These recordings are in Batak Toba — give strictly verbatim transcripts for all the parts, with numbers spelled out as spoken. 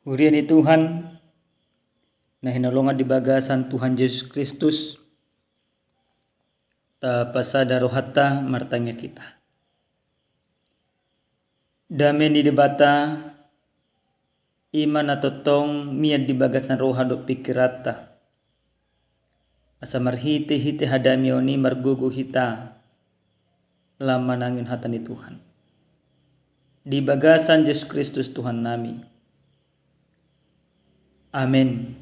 Huria ni Tuhan, na hinaholongan di bagasan Tuhan Jesus Kristus, tapasada rohanta martangiang hita. Dame ni Debata, i ma na tongtong mian di bagasan roha dohot pingkiranta. Asa marhite-hite hadameon i margogo hita, lam manangihon hata ni Tuhan. Di bagasan Jesus Kristus Tuhan nami. Amen.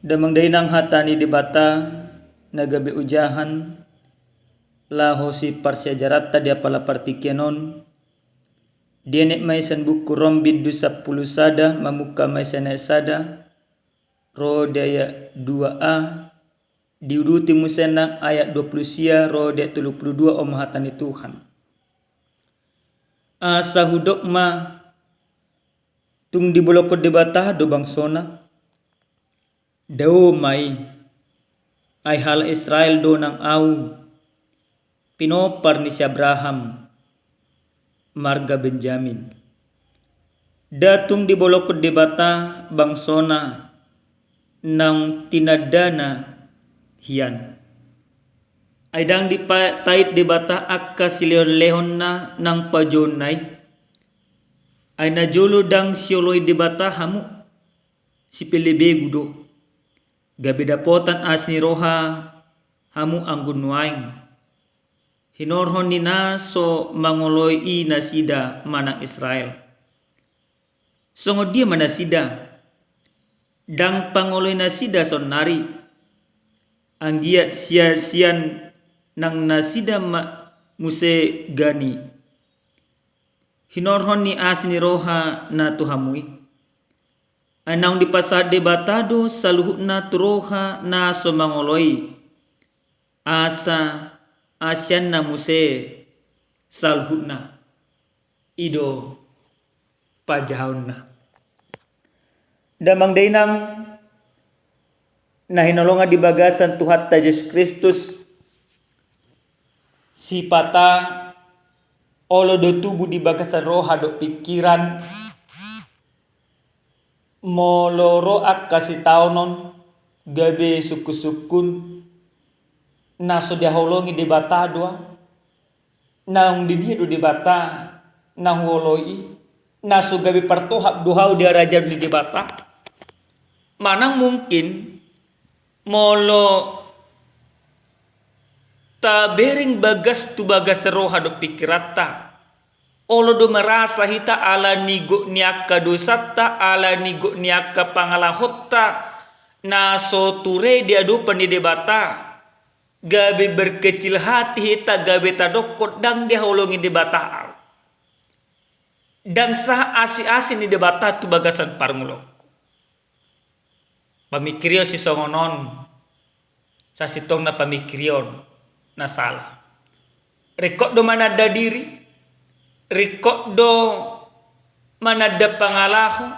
Damang dainang, hata ni Debata na gabe ojahan laho siparsiajaranta di apala partingkian on, dienet ma i sian buku Rom bindu sampulu sada, mamungka ma i sian ayat sada, ro di ayat dua a, diuduti muse nang ayat dua pulu sia ro di ayat tolu pulu dua, on ma hata ni Tuhan. Asa hudok ma, tung dibolongkon Debata do bangsona? Dao ma i, ai halak Israel do nang ahu, pinompar ni si Abraham, marga Benjamin. Nda tung dibolongkon Debata bangsona naung tinandana hian. Ai ndang dipatait Debata angka silehon-lehonna nang pajouonna i. Ai najolo ndang sioloi Debata hamu, sipelebegu do. Gabe dapotan asi ni roha hamu anggo nuaeng, hinorhon ni na so mangoloi i nasida manang Israel. Songon dia ma nasida? Ndang pangoloi nasida saonnari. Anggiat sian-sian nang nasida ma muse gani, hinorhon ni asi ni roha na tu hamu i. Ai naung dipasahat Debata do saluhutna tu roha na so mangoloi, asa asianna muse saluhutna. I do pajahaonna. Damang dainang na hinaholongan di bagasan Tuhanta Jesus Kristus, sipata olo do tubu di bagasan roha dohot pingkiran, molo ro angka sitaonon gabe sungkun-sungkun, na so dihaholongi Debata do ahu, naung didia do Debata na huoloi i, na so gabe partohap do ahu di harajaon ni Debata? Manang mungkin molo tabereng bagas tu bagas roha dohot pingkiranta, olo do marasa hita ala ni gok ni angka dosanta, ala ni gok ni angka pangalahonta na so ture di adopan ni Debata, gabe berkecil hati hita, gabe tadokkon ndang dihaholongi Debata ahu. Ndang sahat asi-asi ni Debata tu bagasan parngoluonku. Pamingkirion sisongon on, sasintongna pamingkirion na sala. Ringkot do mananda diri, ringkot do mananda pangalaho,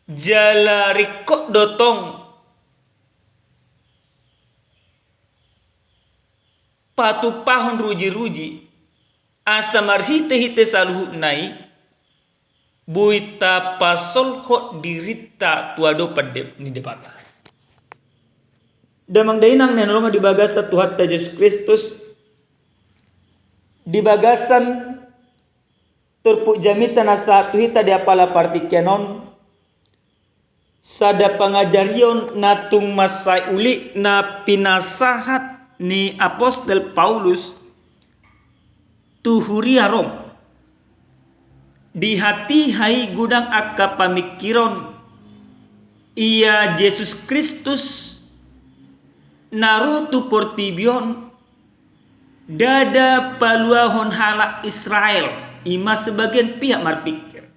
jala ringkot do tong patumpahon ruji-ruji, asa marhite-hite saluhutna i boi tapasolhot dirinta tu adopan De-, ni Debata. Damang dainang na hinaholongan di bagasan Tuhanta Jesus Kristus, di bagasan turpuk jamita na sahat tu hita di apala partingkian on, sada pangajarion na tung mansai uli na pinasahat ni apostel Paulus tu huria Rom. Di hatiha i godang angka pamingkiron, ia Jesus Kristus na ro tu portibi on ndada paluahon halak Israel, i ma sebagian pihak marpingkir.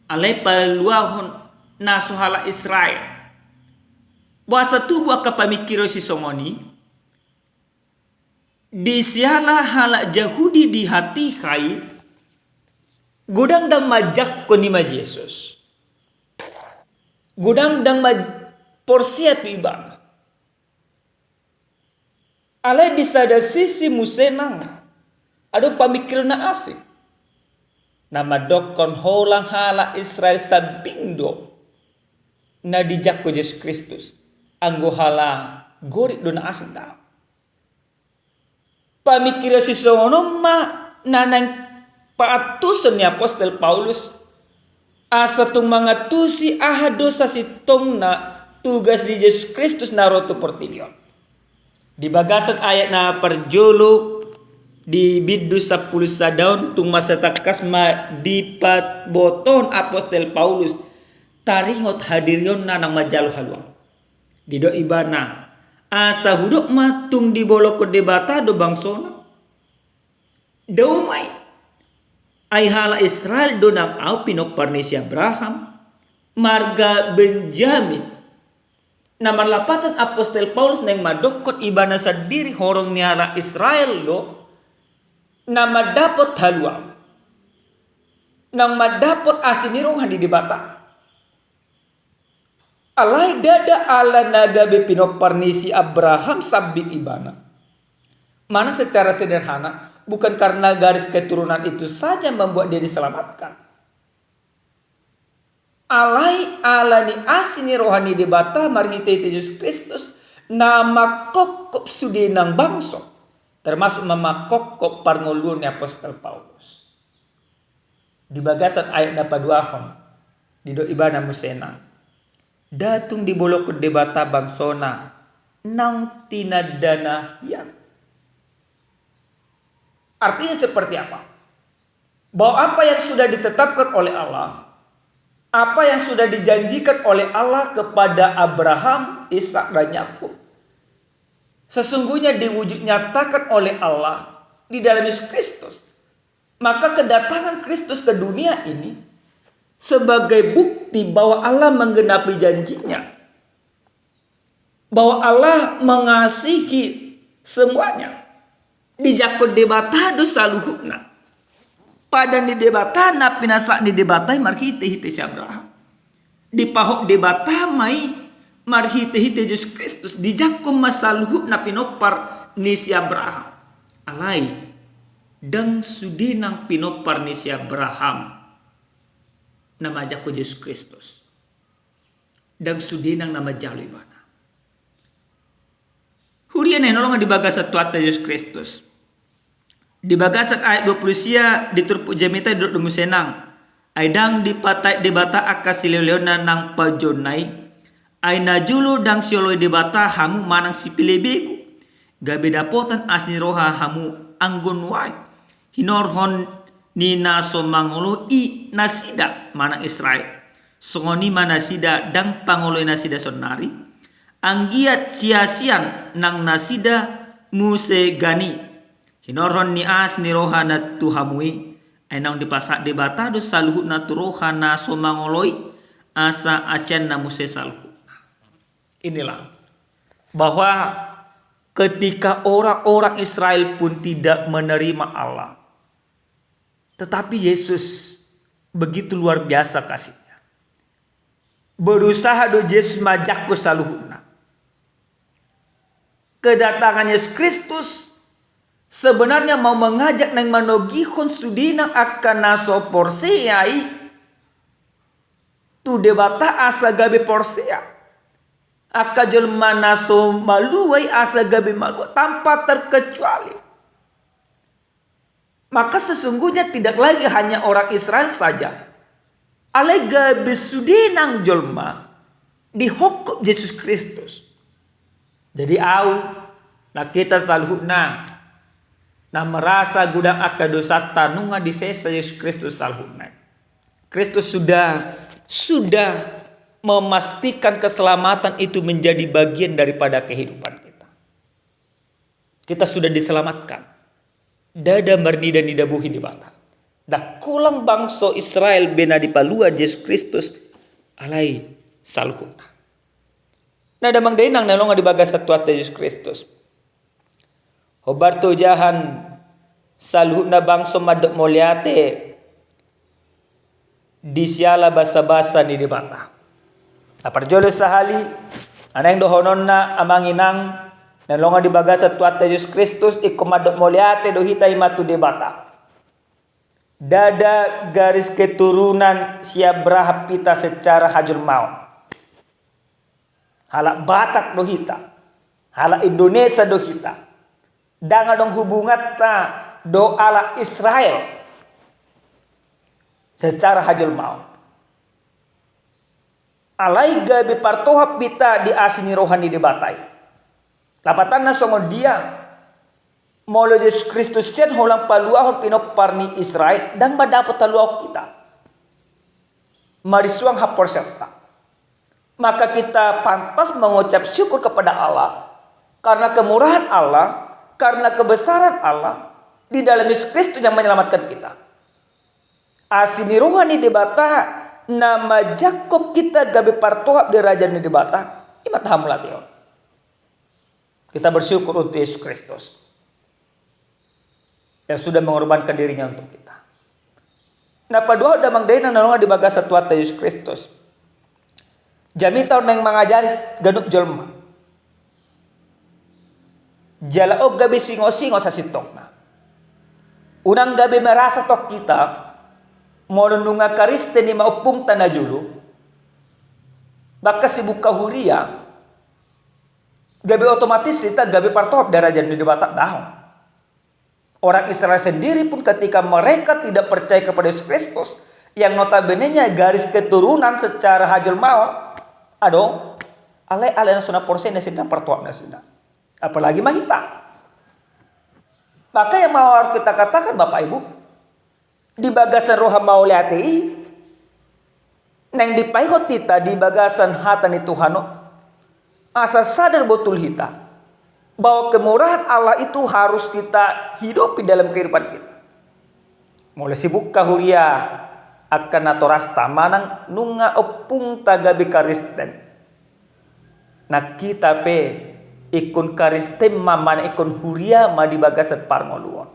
Alai paluahon na so halak Israel. Boasa tubu angka pamingkiron sisongon i? Di siala halak Jahudi di hatiha i, godang ndang manjangkon i ma Jesus. Godang ndang ma-, porsea tu Ibana. Alai di sada sisi muse nang adong pamingkiron na asing. Na mandokkon holan halak Israel sambing do na dijangkon Jesus Kristus, anggo halak Gorik do na asing do. Pamingkiran sisongon on ma na naeng paantuson ni apostel Paulus, asa tung mangantusi aha do sasintongna tugas ni Jesus Kristus na ro tu portibi on. Di bagasan ayat na parjolo di bindu sampulu sada on, tung masa tangkas ma dipabotohon apostel Paulus taringot hadirionna naung manjalo haluaon. Didok ibana, asa hudok ma tung dibolongkon Debata do bangsona? Dao ma i. Ai halak Israel do nang ahu pinompar ni si Abraham, marga Benjamin. Na marlapatan apostel Paulus naeng mandokkon ibana sandiri horong ni halak Israel do na mandapot haluaon, naung mandapot asi ni roha ni Debata. Alai ndada ala na gabe pinompar ni si Abraham sambing ibana. Manang secara sederhana, bukan karena garis keturunan itu saja membuat dia diselamatkan. Alai ala ni asi ni roha ni Debata marhitehite Jesus Kristus na mangkokkop sude nang bangso, termasuk ma mangkokkop parngoluon ni apostel Paulus. Di bagasan ayat na paduahon, didok ibana muse nang, nda tung dibolongkon Debata bangsona naung tinandana hian. Artinya seperti apa? Bahwa apa yang sudah ditetapkan oleh Allah, apa yang sudah dijanjikan oleh Allah kepada Abraham, Ishak, dan Yakub, sesungguhnya diwujud nyatakan oleh Allah di dalam Yesus Kristus. Maka kedatangan Kristus ke dunia ini sebagai bukti bahwa Allah menggenapi janjinya, bahwa Allah mengasihi semuanya. Dijangkon Debata do saluhutna. Padan ni Debata na pinasahat ni Debata i marhitehite si Abraham. Dipahot Debata ma i marhitehite Jesus Kristus, dijangkon ma saluhutna pinompar ni si Abraham. Alai, ndang sude nang pinompar ni si Abraham na manjangkon Jesus Kristus. Ndang sude nang na manjalo ibana. Huria na hinaholongan di bagasan Tuhanta Jesus Kristus. Di bagasan ayat dua pulu sia di turpuk jamita didok do muse nang, ai ndang dipataek Debata angka sileoleonna nang paujouonna i, ai najolo ndang sioloi Debata hamu manang sipilebegu, gabe dapotan asi ni roha hamu anggo nuaeng, hinorhon ni na so mangoloi nasida manang Israel. Songon i ma nasida ndang pangoloi nasida saonari, anggiat siasian nang nasida muse gani, hinorhon ni asi ni roha na tu hamu i, ai naung dipasahat Debata do saluhutna tu roha na so mangoloi, asa asianna muse saluhutna. Inilah, bahwa ketika orang-orang Israel pun tidak menerima Allah, tetapi Yesus begitu luar biasa kasihnya. Berusaha do Jesus manjangkon saluhutna. Kedatangan Yesus Kristus sebenarnya mau mengajak nang manogihon sude nang angka na so porsea i tu Debata asa gabe porsea. Angka jolma na so malua i asa gabe malua tanpa terkecuali. Maka sesungguhnya tidak lagi hanya orang Israel saja. Alai gabe sude nang jolma dihophop Jesus Kristus. Jadi au, nang hita saluhutna, na merasa godang angka dosanta nunga disesa Jesus Kristus saluhutna. Kristus sudah, sudah memastikan keselamatan itu menjadi bagian daripada kehidupan kita. Kita sudah diselamatkan. Ndada marnida-nida bohi Debata. Ndang holan bangso Israel be na dipalua Jesus Kristus, alai saluhutna. Na damang dainang na hinaholongan di bagasan Tuhanta Jesus Kristus. Hombar tu jahan saluhutna bangso mandok mauliate di siala basabasa ni Debata. Na parjolo sahali, na naeng dohononna amang inang, na hinaholongan di bagasan Tuhanta Jesus Kristus, ingkon mandok mauliate do hita i ma tu Debata. Ndada garis keturunan si Abraham hita secara hajolmaon. Halak Batak do hita, halak Indonesia do hita. Ndang adong hubunganta dohot halak Israel secara hajolmaon. Alai gabe partohap hita di asi ni roha ni Debata i. Lapatanna songon dia? Molo Jesus Kristus sian holan paluahon pinompar ni Israel, ndang mandapot haluaon hita. Marisuang haporseaonta. Maka kita pantas mengucap syukur kepada Allah karena kemurahan Allah, karena kebesaran Allah di dalam Yesus Kristus yang menyelamatkan kita. Asi ni roha ni Debata na manjangkon hita gabe partohap di raja ni Debata, i ma tahamauliatehon. Kita bersyukur untuk Yesus Kristus yang sudah mengorbankan dirinya untuk kita. Na paduahon damang dainang na hinaholongan di bagasan Tuhanta Yesus Kristus, jamita on naeng mangajari ganup jolma. Jala on gabe singosingo sasintongna. Unang gabe merasa tong hita, molo nunga Kristen i ma ompungta na jolo, bahkan sibuka huria, gabe otomatis hita gabe partohap di raja ni Debata, daong. Orang Israel sendiri pun ketika mereka tidak percaya kepada Yesus Kristus, yang notabenenya garis keturunan secara hajolmaon, adong, alai ala na so na porsea nasida, partohap nasida. Apalagi ma hita. Maka yang mau harus kita katakan, Bapak Ibu, di bagasan roha mauliate i, naeng dipaingot hita di bagasan hata ni Tuhan on, asa sadar botul hita bahwa kemurahan Allah itu harus kita hidupi dalam kehidupan kita. Molo sibuka huria angka natorasta manang nunga ompungta gabe Kristen, nang hita pe ingkon Kristen ma manang ingkon huria ma di bagasan parngoluon.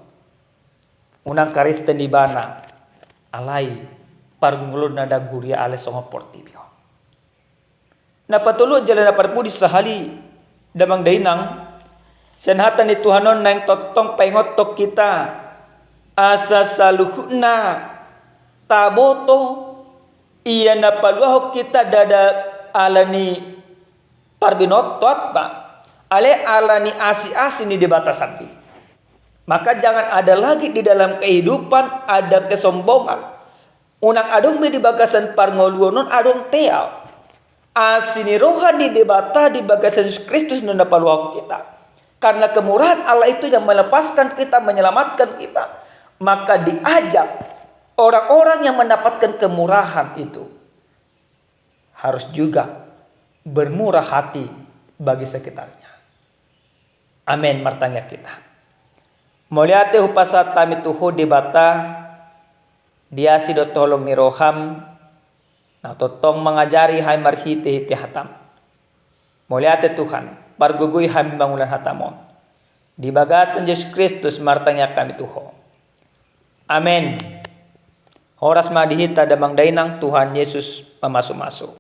Unang Kristen ibana, alai parngoluonna ndang huria, alai songon portibi on. Na patoluhon jala na parpudi sahali, damang dainang, sian hata ni Tuhan on naeng tongtong paingothon hita, asa saluhutna taboto, ia na paluahon hita ndada ala ni parbinotoanta, alai ala ni asi-asi ni Debata sandiri. Maka jangan ada lagi di dalam kehidupan ada kesombongan. Unang adong be di bagasan parngoluon on adong teal. Asi ni roha ni Debata di bagasan Jesus Kristus na paluahon hita. Karena kemurahan Allah itu yang melepaskan kita, menyelamatkan kita. Maka diajak orang-orang yang mendapatkan kemurahan itu harus juga bermurah hati bagi sekitarnya. Amen. Martangiang hita. Mauliate hupasahat hami tu Ho Debata, di asi dohot holong ni roham, na tongtong mangajari hami marhite-hite hatam. Mauliate Tuhan, pargogoi hami mangulang hatam on. Di bagasan Jesus Kristus martangiang hami tu Ho. Amen. Horas ma di hita damang dainang, Tuhan Yesus mamasu-masu.